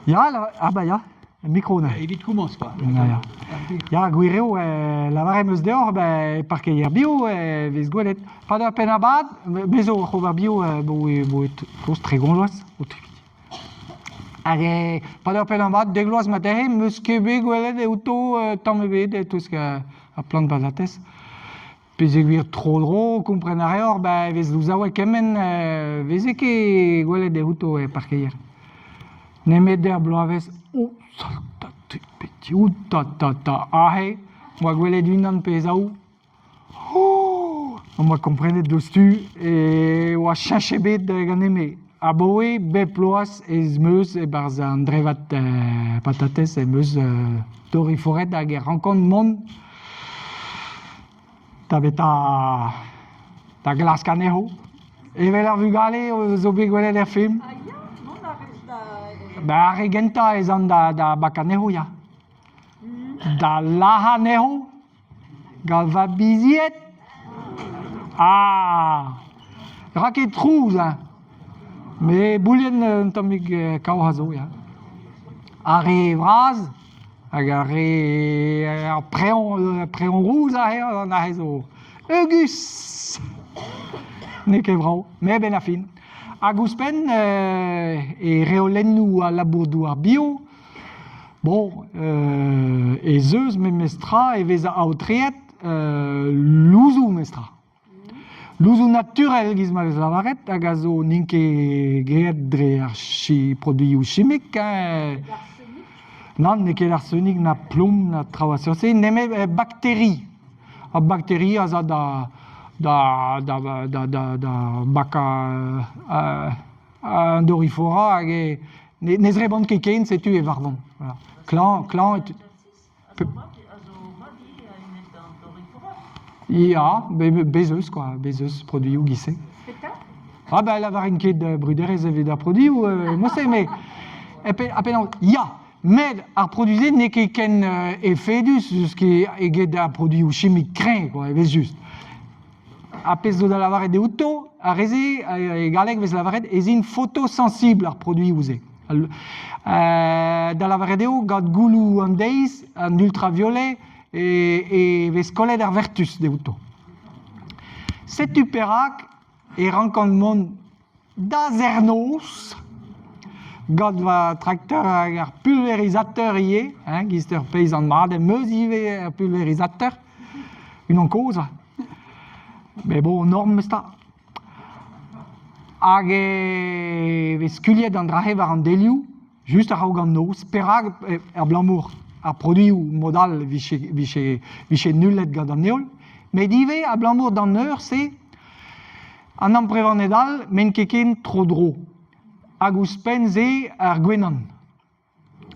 Ya, ah bah ya, mikro neuze. Evit komañs kwa. Ya, ya. Gwir eo, lavaret 'm eus deoc'h, e parkeier bio e vez gwelet. Pad ur penn-abad, me zo oc'h ober bio 'boe tost 30 vloaz, o Hag pad ur penn-abad, dek vloaz marteze, 'm eus ket bet gwelet outo tamm ebet e-touesk ar plant patatez. Peogwir tro-dro, kompren a reoc'h, ba e vez louzaouet kement e veze ket gwelet e outo e parkeier. Nemet er bloavezh, oh ta ta ta, aze 'moa gwelet unan pe zaou, oh am boa komprenet diouzhtu e oa cheñch ebet ganin-me. Abaoe bep bloaz ez meus e-barzh an drevad patatez em eus doriforet hag e rankan mont Da beta da glask anezho. Evel ar vugale zo bet gwelet er film. Ah ya, mont a rez da... Ba ar re gentañ ez an da bakañ anezho, ya. Da lazhañ anezho gant va bizied. Ah! Ra ket trouz, hein. Me boulenn un tammig kaoc'h a zo, ya. Ar re vras Hag ar re ar preñv preñv rous aze an aze zo heugus! N'eo ket brav, met a-benn ar fin. Hag ouzhpenn e reolennoù al labour-douar bio, bon, ez eus memestra e vez aotreet louzoù memestra. Louzoù naturel 'giz ma vez lavaret hag a zo n'int ket graet dre ar produioù chimik hein. Nann, n'eo ket arsenik na plom na traoù a seurt-se, nemet bakteri. Ar bakteri az a da da da da da da bakañ an dorifora hag e ne zrebont ket ken, setu e varvont. Voilà. Klañv, klañv. Ya, bez eus quoi, bez eus produioù giz-se. Ah ben lavarin ket bruderezh evit ar produioù mod-se, met ha penaos, ya, met ar produiñ-se n'eo ket ken efedus eget ar produioù chimik kreñv quoi, evel-just. Ar pezh zo da lavaret eo outo, ar re-se, e galleg vez lavaret ez int photosensible ar produioù-se. Da lavaret eo, gant gouloù an deiz, an ultraviolet, e vez kollet ar vertuz outo. Setu perak e rankan mont Da serr-noz, gant va trakteur hag ar pulverizateur ivez, hein, giz ur peizant mat em eus ivez ur pulverizateur, unan kozh. Met bon, norm memes tra. Hag e vez skuilhet an dra-se war an delioù, just a-raok an noz. Perak abalamour ar produioù mod all vije, vije, vije nullet gant an heol, met ivez abalamour d'an eur-se, An amprevaned all n'int ket ken tro-dro. Hag ouzhpenn-se ar gwenan.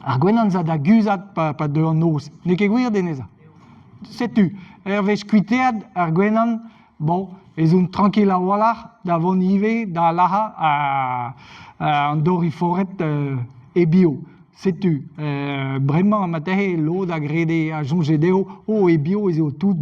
Ar gwenan 'za da guzhat pa, pa deu an noz. N'eo ket gwir denezañ. Setu, ur wech kuiteet ar gwenan, bon, ez on trankil a-walc'h da vont ivez da lazhañ an dorifored e bio. Setu, bremañ marteze lod a grede, a soñje dezho, oh e bio ez eo tout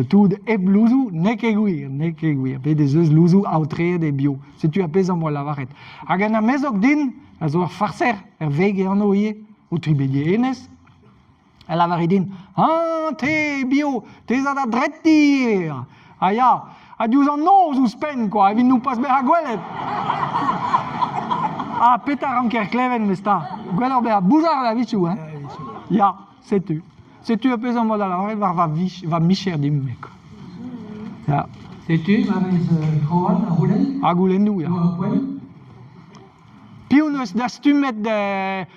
tout hep louzoù, n'eo ket gwir, n'eo ket gwir. Bet ez eus louzoù aotreet e bio. Setu ar pezh am boa lavaret. Hag un amezog din, a zo ur farser, er veg e anv ivez, o tribediñ hennezh, A lavare din, ah, te, bio, te 'z a da dretiñ Ha ya, ha diouzh an noz ouzhpenn, quoi, evit nompas bezañ gwelet. Ha petra ranker klevet, memes 'ta? Gwelloc'h bezañ bouzar a-wechoù, hein? Ya, setu. Setu ar pezh am boa da lavaret war va, va micher din-me, quoi. Ya. Setu ma vez tro all a c'houlenn? Ha goulennoù, ya. Piv 'neus dastumet...